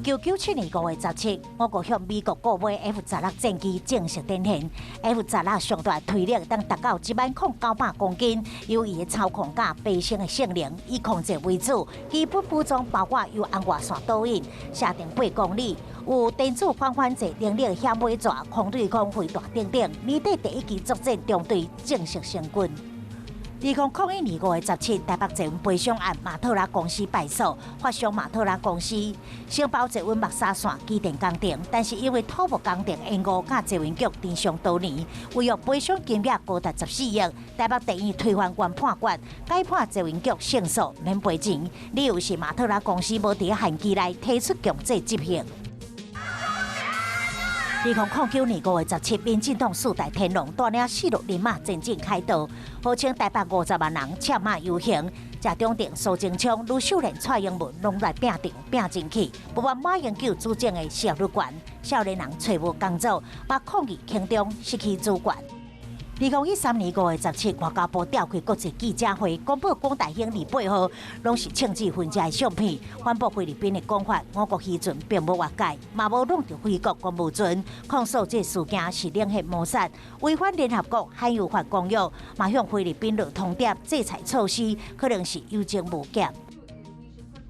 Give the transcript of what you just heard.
1997年5月17，我國向美國購買 F-16戰機正式展現。F-16上大推力當達到10,900公斤，由伊的操控佮飛行的性能以空戰為主，基本武裝包括由紅外線導引，射程8公里，有電子反反制能力、響尾蛇、空對空飛彈等等。年底第一支作戰中隊正式成軍。2001年5月17，台北捷運賠償案馬特拉公司敗訴，法賞馬特拉公司承包捷運木柵線機電工程，但是因為土木工程延誤，佮捷運局停商多年，違約賠償金額高達14億。台北地院推翻原判決，改判捷運局勝訴，免賠錢。理由是馬特拉公司無佇限期內提出強制執行。2009年5月17，民進黨四大天王帶領四路人馬前進凱道，號稱台北50萬人赤馬遊行。謝長廷、蘇貞昌、呂秀蓮、蔡英文攏來拚陣拚進去，不滿馬英九主政的失業率懸，少年人揣無工作，嘛抗議輕重失去主權。2013年5月17，外交部召開國際記者會，公布廣大興28號攏是政治分子的相片，反駁菲律賓的講法，我國漁船並無越界，嘛無弄著菲國公務船，控訴這事件是冷血謀殺，違反聯合國海洋法公約，嘛向菲律賓落通牒制裁措施，可能是有增無減。